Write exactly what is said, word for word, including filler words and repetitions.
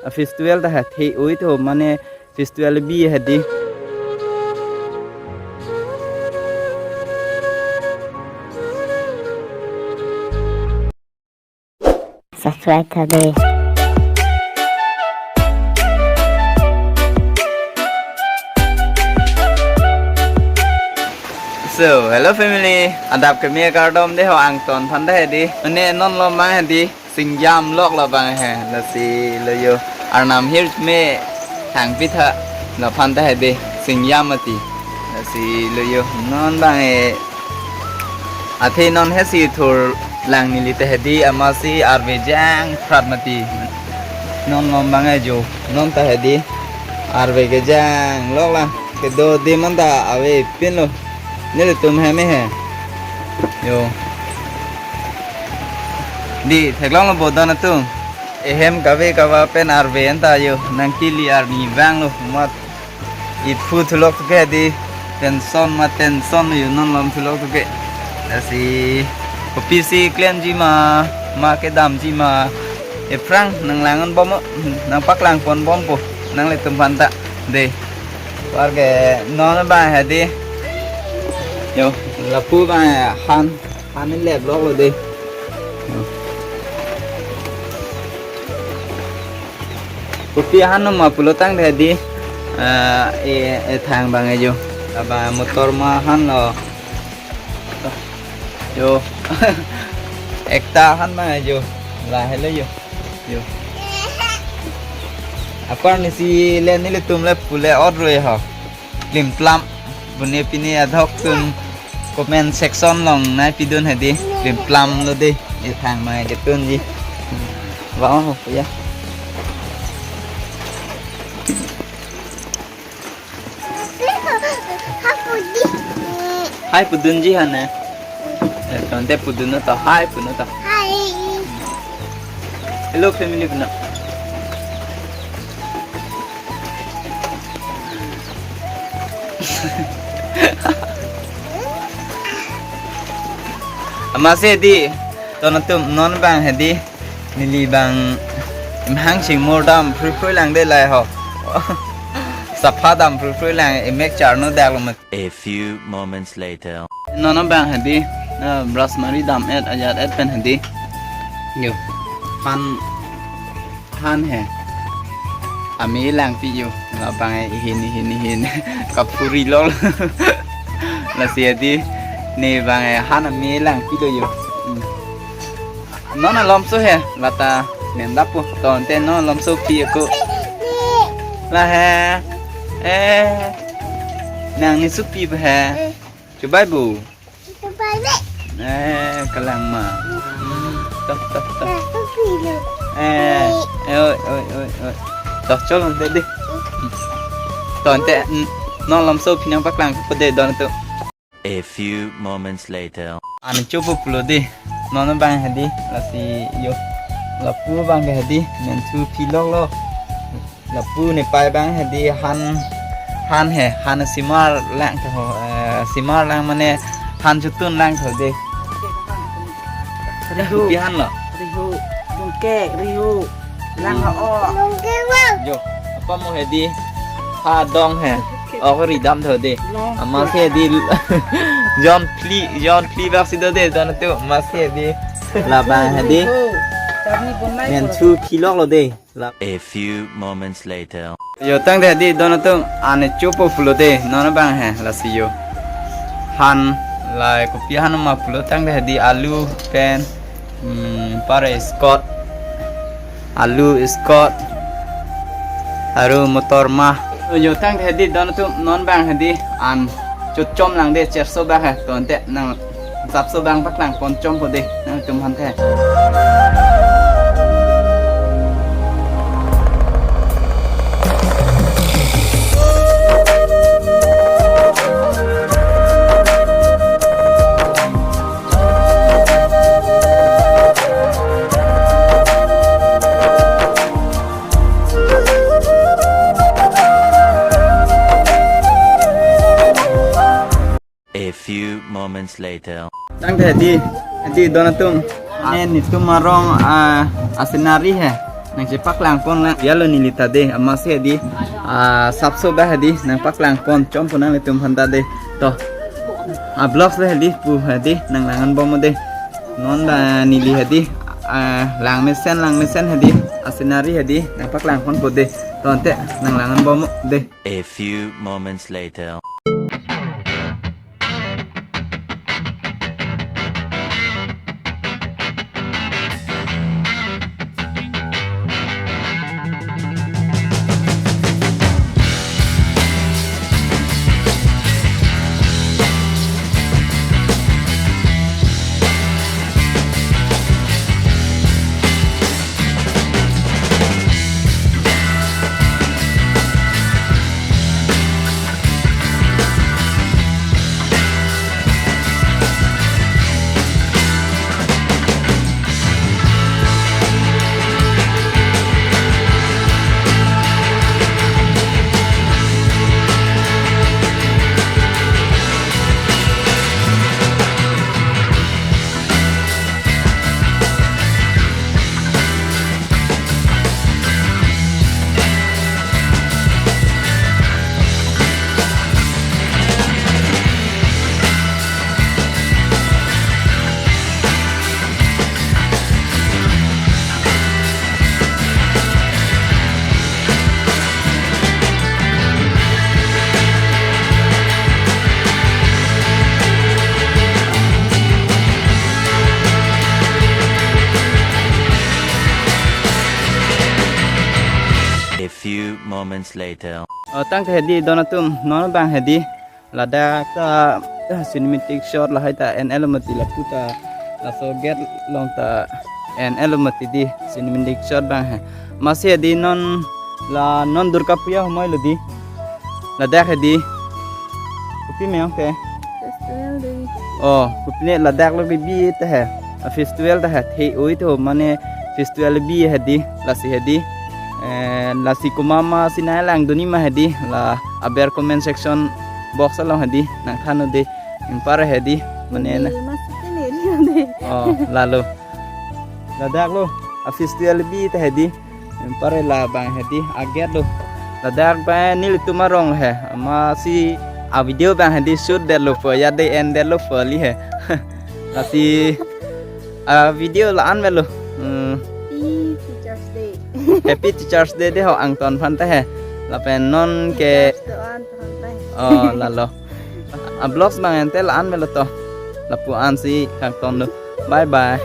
A festival ta ha the oi to mane festival bi hedi. Subscribe tha de. So, hello family. Adap keme kardom de ho angton aphan ta hedi. Mane non lom abang hedi. Singjam lok labang he. Lasi lo yo. Arnam hirjume thangpi tha. Laphan ta hedi. Singjam mati. Lasi lo yo. Non abang he. Athe non he si thur lang neli ta hedi amatsi arve jangphrat mati. Non lom abang ajo. Non ta hedi. Arve kejang lok la. Kedo de man ta avepinlo. Nelitum hem he. Yo. Di theklong lo bo don atum. Ehem kave kava pen arve anta yo. Nangkili arni vanglo. Mat iphu thulok thuke di tension ma tension yo non lom thulok thuke. Lasi kopisi klemji ma, ma kedamji ma. Ephrang nanglang-un bom, nangpaklang pon bompo, nanglitum aphan ta. De. Warke non abang hedi. Yo, lapu abang han. Han ni lep lok lo de. Kopi han ma pulo tangte di. Eh, e, e thang abang ajo. Aba motor ma han lo. Yo. Ekta han abang ajo. Lahelo yo. Yo. Apar ni si le nelitum le pule ot roi ho. Lim plam. Bune pini adhok tum comment section along nai pidun hedi. Lim plam lo de. E thang mai ke tunji. Wow, ya. Hai pudunji hane. Eh, tonte pudun ta hai punu ta. Hai. Hello family puna. Amatsi di, ton atum non abang hedi, neli abang imhang singmur dam phrui phrui lang de lai ho. Sapha dam phrui phrui lang imek charno dak lo mat. A few moments later. Non abang hedi, na brush mari dam et ajat et pen hedi. Yo, han han he. Ame langpi yo. Labang e ihin ihin ihin. Kapuri lol. Lasi adi ne abang e han ame langpi do yo. Hmm. Non alomso he. Lata nem dapo. Tonte non alomso pi ako. La he. Eh. Nang ni supi ba he. Chubai bu. Eh, kalang ma. Toh, toh, toh. Eh, eh, oi, oi, oi, oi. Toh, cholo, de, de. Toh, ante, mm, non alomso pini nangpaklang ko de don to. A few moments later. An chopo pulo de. Non abang hedi, lasi yo. Lapu abang ke hedi, men thu phi lok lo. Lapu ne pai abang hedi han, han he, han simar lang tho, eh, simar lang mane han chotun lang tho de. Rihu. Kopi han lo? Rihu, bungkek, rihu, lang ha o. Bungkek bang. Jo, apa mo hedi, ha dong he, ok ridam tho de. Long. Amatsi hedi, jon phli, jon phli bak si do de, don tu, amatsi hedi, labang hedi, rihu. Kami bunai men ko. Thu phi lok lo de. A few moments later. Yo tangte di don atum ane chopo pulo de non abang he lasi yo. Han lai kopi han ma pulo tangte di alu pen hmm, pare skot alu skot aru motor ma. Yo tangte di don atum non abang he di an chotchom lang de cherso bak he tonte nang Sapso bang paklang pon chompo de nangtum hante. A few moments later. Tangte di, di don atum. Ne netum arong a, a scenery he. Nangchepaklangpon lang yalo neli ta de, amatsi hedi, ah, sapso ba hedi, nangpaklangpon chompo nanglitum aphanta de. To, a vlogs le hedi pu hedi, nanglang-an bom de. Non ta neli hedi, ah, langmesen, langmesen hedi, a scenery hedi, nangpaklangponpo de. To ante, nanglang-an bom de. A few moments later. A few moments later. Oh, tangte hedi don atum, non abang hedi. Ladak ta, ah, cinematic shot lahai ta en-et lo mati, lapu ta laso gate along ta en-et lo mati di, cinematic shot abang he. Amatsi hedi non, la non Durga Puja ahumoi lo di. Ladak hedi. Kopi me-ong te? Festival de. Oh, kopine ladak lo kebi ta he. A festival ta he. Thei-oi to mane festival bi hedi. Lasi hedi. Eh, lasi komat ma si nanglang dunji ma hedi. La aber comment section box along hedi. Nangthan un de. Anpar hedi. Mane na. Ini masih ini dia deh. Oh, lalo. Ladak lo. A festival bi ta hedi. Anpar labang hedi a gate lo. Ladak abang nelitum arong he. Amatsi a video abang hedi shoot detlo po, ya de en detlo po li he. Lasi a video la-an melo. Hmm. Happy Teachers Day. Happy Teachers Day de ho angton aphanta he. Lapen non ke Teachers doan aphanta he. Oh, lalo. A vlogs abang ante la-an melo to. Lapu-an si kangton lo. Bye bye.